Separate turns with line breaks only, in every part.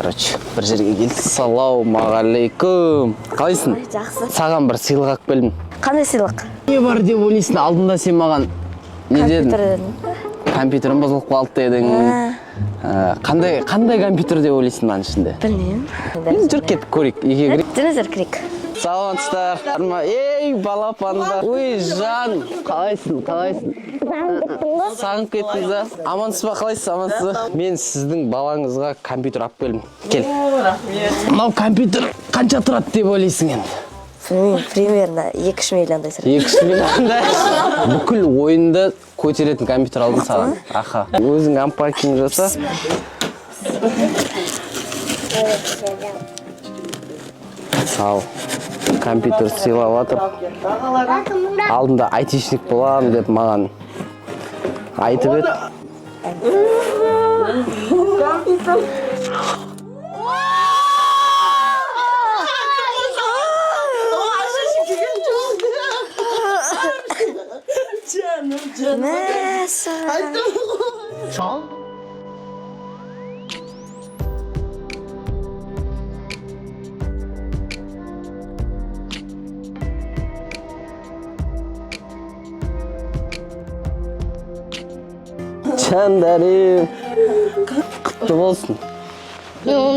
Короче, бір жерге келдік. Ассалаумағалейкум, қалайсың?
Жақсы.
Саған бір сыйлық алып келдім.
Қандай сыйлық?
Не бар деп ойлайсың? Алдында сен маған не дедің?
Компьютер дедің.
Компьютерім бұзылып қалды дедің. Қандай компьютер деп ойлайсың мынаның ішінде?
Білмеймін.
Енді жүр, кеттік, көрейік, үйге кірейік.
Жүріңіздер, кірейік.
Саламатсыздар ма? Ей, балапандар! Ой, жан, қалайсың, қалайсың? Сағынып кеттіңіз ба? Амансыз ба, қалайсыз, амансыз ба? Мен сіздің балаңызға компьютер алып келдім. Кел.
Рахмет.
Мынау компьютер қанша тұрады деп ойлайсың енді?
Білмеймін, примерно 2-3 миллиондай тұрады.
2-3 миллиондай. Бүкіл ойынды көтеретін компьютер алдым саған. Аха. Өзің unpacking жаса. Ал, компьютер сыйлап жатыр. Алдында айтишник боламын деп маған айтып еді.
Мәссаған.
Жандарым, құтты болсын. Жан.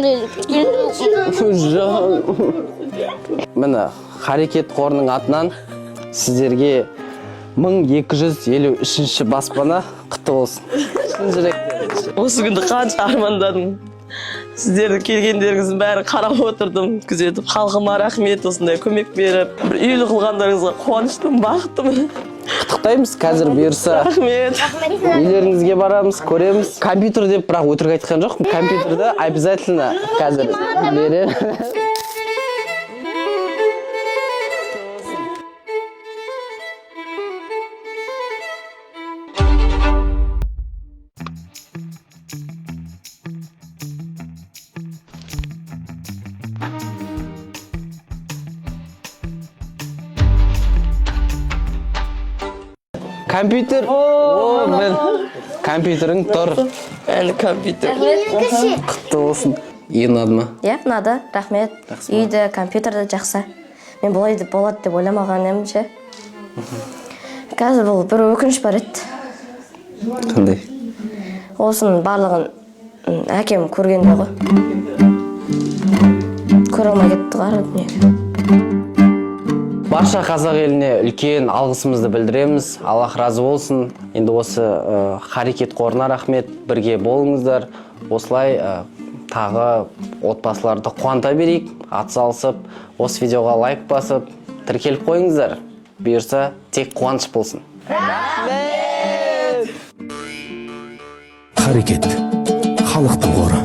Міне, Харекет қорының атынан сіздерге 1253 баспана құтты болсын. Шын жүректен.
Осы күнді қанша армандадым. Сіздердің келгендеріңіздің бәрін қарап отырдым, күзетіп. Халқыма рахмет, осындай көмек беріп, бір үйлі қылғандарыңызға қуаныштымын, бақыттымын.
Құттықтаймыз, қазір бұйырса
Рахмет.
үйлеріңізге барамыз, көреміз. Компьютер деп бірақ өтірік айтқан жоқпын. Компьютерді обязательно қазір беремін. Компьютер. О, мін. Компьютерің тұр.
Әні компьютер.
Құтты болсын. Үй ұнады ма?
Иә, ұнады, рахмет. Үй де, компьютер де жақсы. Мен бұлай деп болады деп ойламаған едім ше. Қазір бұл бір өкініш бар еді.
Қандай?
Осының барлығын әкем көргенде ғой. Көре алмай кетті ғой ары дүниеге.
Барша қазақ еліне үлкен алғысымызды білдіреміз. Аллах разы болсын. Енді осы Харекет қорына рахмет. Бірге болыңыздар. Осылай тағы отбасыларды қуанта берейік. Атсалысып, осы видеоға лайк басып, тіркеліп қойыңыздар. Бұйырса, тек қуаныш болсын.
Харекет. Халықтың қоры.